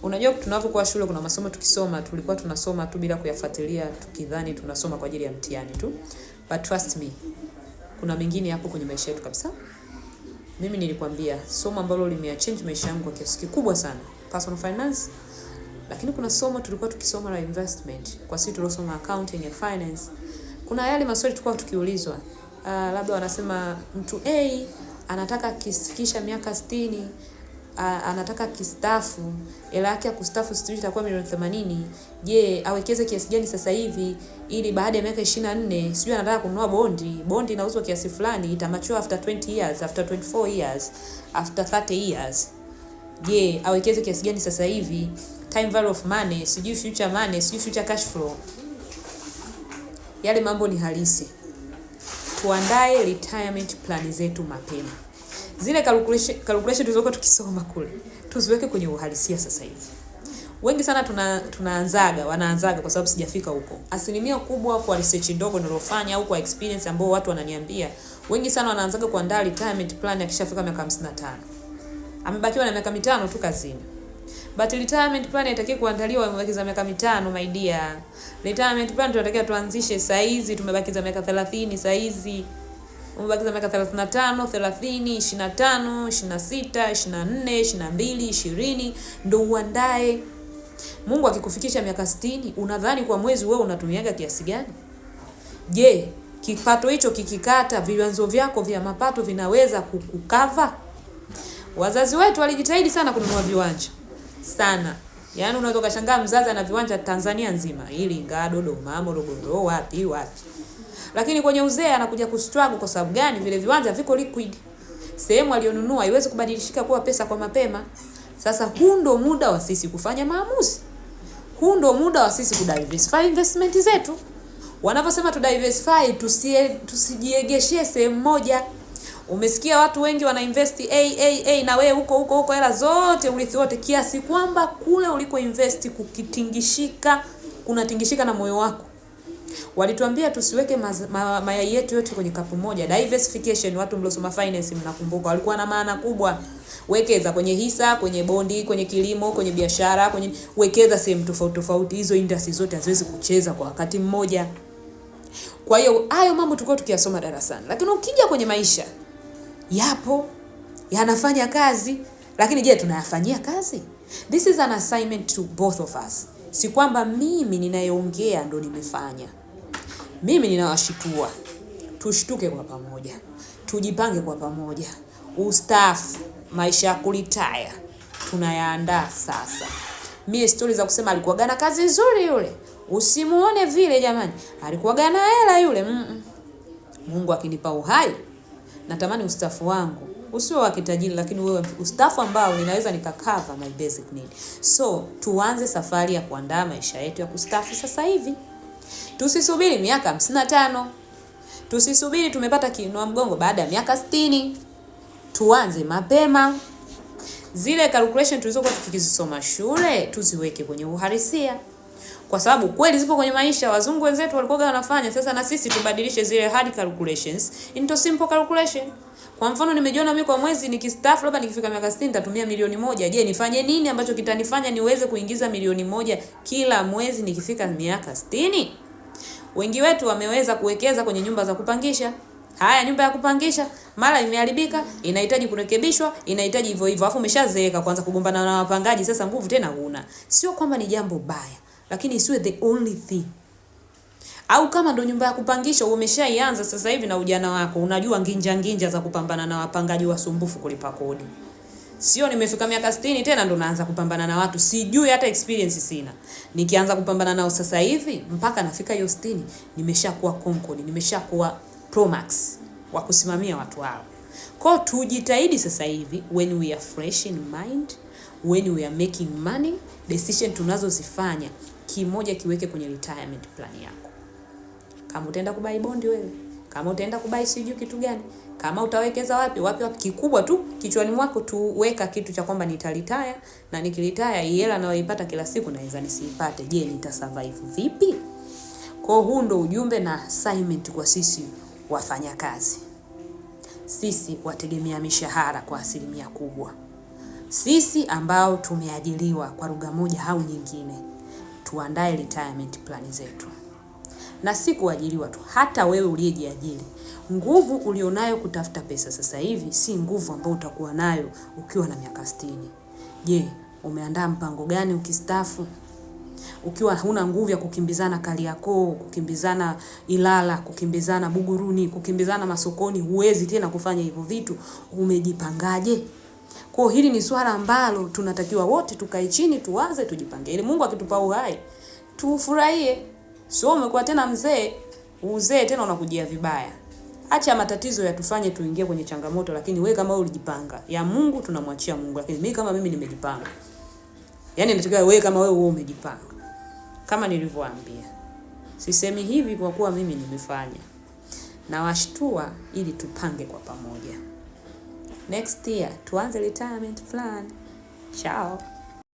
Unajua, tunapokuwa shule kuna masomo tukisoma tulikuwa tunasoma tu bila kuyafuatilia, tukidhani tunasoma kwa ajili ya mtihani tu. But trust me, kuna mengine yapo kwenye maisha yetu kabisa. Mimi nilikwambia somo ambalo limeyachange maisha yangu kwa kiasi kikubwa sana, personal finance. Lakini kuna somo tulikuwa tukisoma la investment, kwa sisi tuliosoma accounting and finance, kuna yale maswali tulikuwa tukiulizwa, labda wanasema mtu A anataka kifikisha miaka 60, anataka kistaafu, hela yake ya kustaafu sijui itakuwa milioni 80. Je, awekeze kiasi gani sasa hivi ili baada ya miaka 24, sijui anataka kununua bondi, bondi inauzwa kiasi fulani, itamature after 20 years, after 24 years, after 30 years. Je, awekeze kiasi gani sasa hivi? Time value of money, sijui future money, sijui future cash flow. Yale mambo ni halisi. Tuandae retirement plan zetu mapema. Zile calculation tulizokuwa tukisoma kule, tuziweke kwenye uhalisia sasa hivi. Wengi sana tunaanzaga, wanaanzaga kwa sababu sijafika huko. Asilimia kubwa kwa research ndogo nilofanya au kwa experience ambao watu wananiambia, wengi sana wanaanzaga kuandaa retirement plan akishafika miaka 55. Amebakiwa na miaka 5 tu kazini. But retirement plan haitakiwi kuandaliwa umebakiza miaka 5, my dear. Retirement plan tunatakiwa tuanzishe saa hizi, tumebakiza miaka 30 saa hizi. Umebakiza miaka 35, 30, 25, 26, 24, 22, 20 ndo uandae. Mungu akikufikisha miaka 60, unadhani kwa mwezi wewe unatumiaga kiasi gani? Je, kipato hicho kikikata, vyanzo vyako vya mapato vinaweza kukukava? Wazazi wetu walijitahidi sana kununua viwanja. Sana. Yaani unaweza ukashangaa mzazi ana viwanja Tanzania nzima, Iringa, Dodoma, Morogoro, wapi wapi. Lakini kwenye uzee anakuja kustruggle kwa sababu gani? Vile viwanja viko liquid. Sehemu aliyonunua haiwezi kubadilishika kuwa pesa kwa mapema. Sasa huu ndo muda wa sisi kufanya maamuzi. Huu ndo muda wa sisi kudiversify investment zetu. Wanavyosema tu diversify, tusijiegeshee sehemu moja. Umesikia watu wengi wana invest A, A, A na wewe huko huko huko hela zote urithi wote, kiasi kwamba kule uliko invest kukitingishika, kunatingishika na moyo wako. Walituambia tusiweke mayai yetu yote kwenye kapu moja. Diversification, watu mliosoma finance mnakumbuka, walikuwa na maana kubwa. Wekeza kwenye hisa, kwenye bondi, kwenye kilimo, kwenye biashara, kwenye wekeza sehemu tofauti tofauti. Hizo industry zote haziwezi kucheza kwa wakati mmoja. Kwa hiyo hayo mambo tulikuwa tukiyasoma darasani. Lakini ukija kwenye maisha yapo, yanafanya kazi, lakini je, tunayafanyia kazi? This is an assignment to both of us. Si kwamba mimi ninayeongea ndo nimefanya. Mimi ninawashitua. Tushtuke kwa pamoja. Tujipange kwa pamoja. Ustaafu, maisha ya kuretire tunayaandaa sasa. Mie stori za kusema alikuwa gana kazi nzuri yule, usimuone vile jamani, alikuwa gana hela yule. Mungu akinipa uhai, natamani ustaafu wangu usiwe wa kitajiri, lakini wewe ustaafu ambao ninaweza nikacover my basic need. So tuanze safari ya kuandaa maisha yetu ya kustaafu sasa hivi. Tusisubiri miaka 55. Tusisubiri tumepata kiinua mgongo baada ya miaka 60. Tuanze mapema. Zile calculation tulizokuwa tukizisoma shule tuziweke kwenye uhalisia, kwa sababu kweli zipo kwenye maisha. Wazungu wenzetu walikuwa wanafanya, sasa na sisi tubadilishe zile hard calculations into simple calculation. Kwa mfano, nimejiona mimi kwa mwezi nikistaafu, labda nikifika miaka 60 nitatumia 1 milioni. Je, nifanye nini ambacho kitanifanya niweze kuingiza 1 milioni kila mwezi nikifika miaka 60? Wengi wetu wameweza kuwekeza kwenye nyumba za kupangisha. Haya, nyumba ya kupangisha mara imeharibika, inahitaji kurekebishwa, inahitaji hivyo hivyo, alafu umeshazeeka kuanza kugombana na wapangaji, sasa nguvu tena huna. Sio kwamba ni jambo baya, lakini isiwe the only thing. Au kama ndo nyumba ya kupangisha umeshaianza sasa hivi na ujana wako, unajua nginja nginja za kupambana na wapangaji wasumbufu kulipa kodi. Sio nimefika miaka 60 tena ndo naanza kupambana na watu, sijui hata experience sina. Nikianza kupambana nao sasa hivi mpaka nafika hiyo 60 nimeshakuwa conquered, nimeshakuwa Pro Max wa kusimamia watu hao. Kwa tujitahidi sasa hivi when we are fresh in mind, when we are making money, decision tunazozifanya kimoja kiweke kwenye retirement plan yako. Kama utaenda kubuy bondi wewe, kama utaenda kubuy sijui kitu gani, kama utawekeza wapi wapi wapi, kikubwa tu kichwani mwako tuweka kitu cha kwamba nitaretire, na nikiretire hii hela nayoipata kila siku naweza nisiipate. Je, nitasurvive vipi? Kwa huu ndo ujumbe na assignment kwa sisi wafanyakazi, sisi wategemea mishahara kwa asilimia kubwa. Sisi ambao tumeajiriwa kwa lugha moja au nyingine, tuandae retirement plan zetu. Na si kuajiriwa tu, hata wewe uliyejiajiri, nguvu ulionayo kutafuta pesa sasa hivi si nguvu ambayo utakuwa nayo ukiwa na miaka 60. Je, umeandaa mpango gani ukistaafu? Ukiwa huna nguvu ya kukimbizana Kariakoo, kukimbizana Ilala, kukimbizana Buguruni, kukimbizana masokoni, huwezi tena kufanya hivyo vitu, umejipangaje? Kwa hili ni swala ambalo tunatakiwa wote tukae chini, tuwaze, tujipange, ili Mungu akitupa uhai tufurahie. Sio umekuwa tena mzee, uzee tena unakujia vibaya. Acha matatizo yatufanye tuingie kwenye changamoto, lakini wewe kama wewe ulijipanga, ya Mungu tunamwachia Mungu, lakini mimi kama mimi nimejipanga. Yaani inatakiwa wewe kama wewe umejipanga. Kama nilivyowaambia, sisemi hivi kwa kuwa mimi nimefanya. Nawashtua ili tupange kwa pamoja. Next year tuanze retirement plan. Ciao.